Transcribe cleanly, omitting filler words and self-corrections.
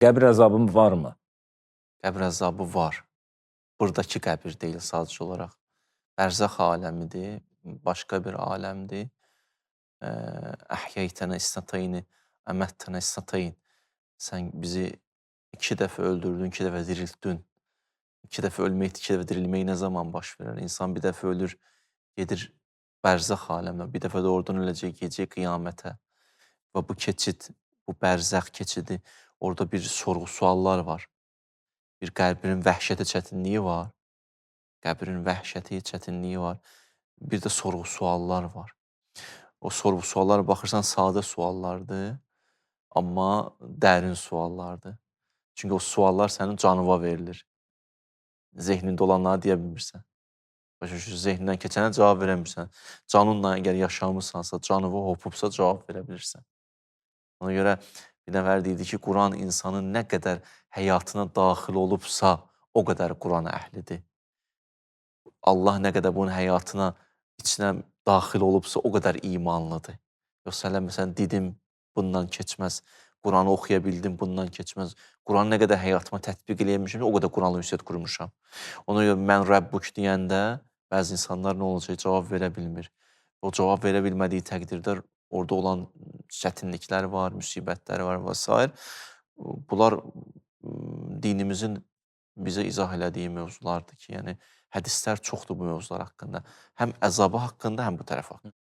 Qəbir əzabı varmı? Qəbir əzabı var. Buradakı qəbir deyil sadəcə olaraq. Bərzəx aləmidir, başqa bir aləmdir. Əhyeytənə isnatayni, əməttənə isnatayn. Sən bizi iki dəfə öldürdün, iki dəfə diriltdin. İki dəfə ölmək, iki dəfə dirilmək nə zaman baş verir? İnsan bir dəfə ölür, gedir bərzəx aləminə, bir dəfə də oradan öləcək, gedəcək qiyamətə. Və bu keçid, bu bərzəx keçidi, orada bir sorğu-suallar var. Bir qəbrin vəhşəti, çətinliyi var. Qəbrin vəhşəti, çətinliyi var. Bir də sorğu-suallar var. O sorğu-suallara baxırsan sadə suallardır, amma dərin suallardır. Çünki o suallar sənin canıva verilir. Zehnində olanları deyə bilmirsən. Başa düşürsən, zehnindən keçənə cavab verə bilmirsən. Canınla əgər yaşamısansa, canıva hopubsa cavab verə bilirsən. Ona görə bir nəfər deyirdi ki, Quran insanın nə qədər həyatına daxil olubsa, o qədər Quran əhlidir. Allah nə qədər bunun həyatına, içinə daxil olubsa, o qədər imanlıdır. Yoxsa hələ məsələn dedim, bundan keçməz. Quranı oxuya bildim, bundan keçməz. Quranı nə qədər həyatıma tətbiq eləyəmişəm, o qədər Quranla ünsiyyət qurmuşam. Ona görə mən Rəbbuk deyəndə bəzi insanlar nə olacaq, cavab verə bilmir. O cavab verə bilmədiyi təqdirdə orada olan çətinliklər var, müsibətlər var və s. Bunlar dinimizin bizə izah elədiyi mövzulardır ki, yəni hədislər çoxdur bu mövzular haqqında. Həm əzabı haqqında, həm bu tərəf haqqında.